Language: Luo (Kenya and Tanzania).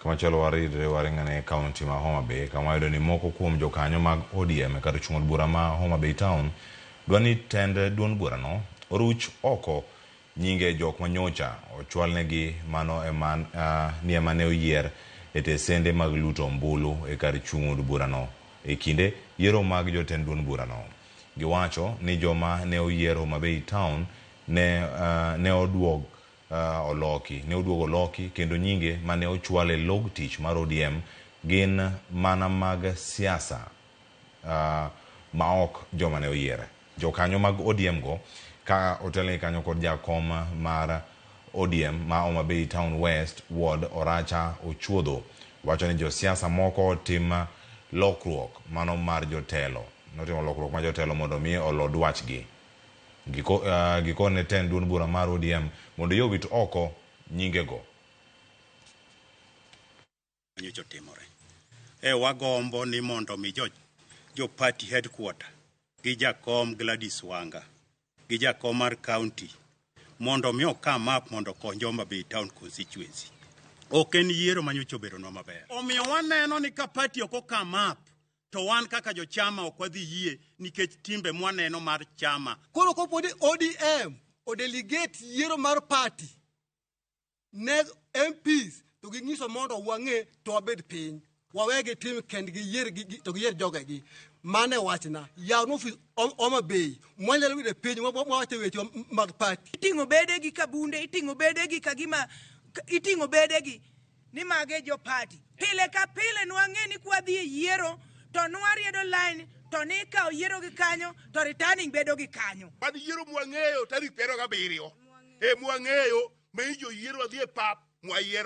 Kamachielo waridre waringane e kaunti ma Homa Bay kama wayudo ni moko kuom jokanyo mag ODM e kar chung' od bura ma Homa Bay Town dwa ni tend duond burano oruch oko nyinge jok manyocha ochwalnegi mano ema ni ema ne oyier e tesende mag luto ombulu e kar chung' od burano e kinde yiero mag jotend duond burano. Giwacho ni joma ne oyier Homa Bay Town ne ne oduog oloki ne oduog oloki kendo nyinge mane ochwal e log tich mar ODM gin mana mag siasa maok joma ne oyier. Jokanyo mag ODM go ka otelnegi kanyo kod jakom mar ODM ma Homa Bay Town West Ward Oracha Ochuodho wacho ni josiasa moko tim lokruok mano mar jotelo notimo lokruok mar jotelo mondo mi olo dwachgi. Giko, gikone tend duond bura mar ODM mondo yie owit oko nyingego. Nyocha otimore. E wagombo ni mondo mi jo, jo party headquarter gi jakom Gladys Wanga gi jakom mar county mondo mi okam up mondo okony Homa Bay Town constituency. Ok en yiero manyocha obedonwa maber. Omiyo waneno ni ka party ok okam up to wan kaka jochama ok wadhi yie nikech timbe mwaneno mar chama. Koro kopo ni ODM odelegate yiero mar party ne MPs to ging'iso mondo wang'e to wabed piny wawe gitim kendgi yier to giyier jogegi. Mano e wachna. Yaw ofis Homa Bay mwanyalo yudo e piny mwawacho weche mag party. Iting'o bedegi ka bunde, iting'o bedegi ka gima iting'o bedegi ni mage jo party. Pile ka pile nwang'e ni kwadhi e yiero to nwariedo line to ni ikawo yiero gi kanyo to returning bedo gi kanyo. Wan yiero mwang'eyo tarik 27 e mwang'eyo ma ijoyiero wadhi e pap mwayiero.